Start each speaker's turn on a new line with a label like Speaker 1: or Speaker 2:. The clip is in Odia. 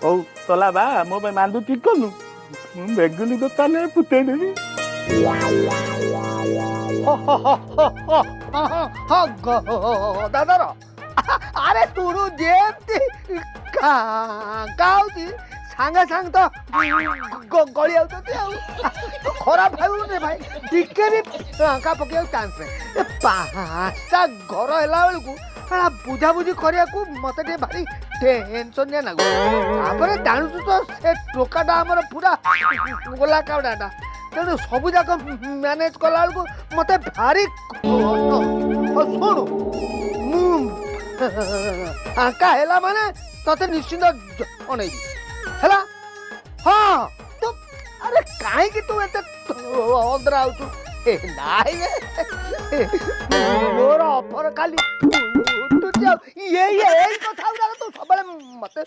Speaker 1: ହଉ ତଲା ବା, ମୋ ପାଇଁ ମାନ୍ଦୁ ଠିକ କଲୁ, ମୁଁ ବେଗୁନି ଦୋକାନରେ ପୁତେଇ ଦେବି।
Speaker 2: ହଁ ଦାଦାର, ଆରେ ତୁରୁ ଯେମିତି କାଉଛି, ସାଙ୍ଗେ ସାଙ୍ଗେ ତ ଗଳି ଯାଉଛନ୍ତି। ଆଉ ଖରାପ ଭାବିବୁନି ଭାଇ, ଟିକେ ବି ଟଙ୍କା ପକେଇବାକୁ ଚାନ୍ସ ନାହିଁ। ଏ 5ଟା ଘର ହେଲା ବେଳକୁ ଶଳା ବୁଝାବୁଝି କରିବାକୁ ମତେ ଟିକେ ଭାରି ଟେନସନିଆ ଲାଗୁଛି। ତାପରେ ଜାଣୁଛୁ ତ, ସେ ଟୋକାଟା ଆମର ପୁରା ଗୋଲା କାଉଡ଼ାଟା। ତେଣୁ ସବୁ ଯାକ ମ୍ୟାନେଜ କଲା ବେଳକୁ ମତେ ଭାରି କଷ୍ଟ। ହଉ ଶୁଣୁ, ମୁଁ ଫାଙ୍କା ହେଲା ମାନେ ତତେ ନିଶ୍ଚିନ୍ତ ଜଣେଇବି, ହେଲା? ହଁ, ତୁ ଆରେ କାହିଁକି ତୁ ଏତେ ଅଦ୍ରା ହଉଛୁ? ଏ ନାଇଁ ରେ, ମୋର ଅଫର ଖାଲି ଉଠୁଛି। ଆଉ ଇଏ ଏଇ କଥା ଗୁଡାକ ତୁ ସବୁବେଳେ ମତେ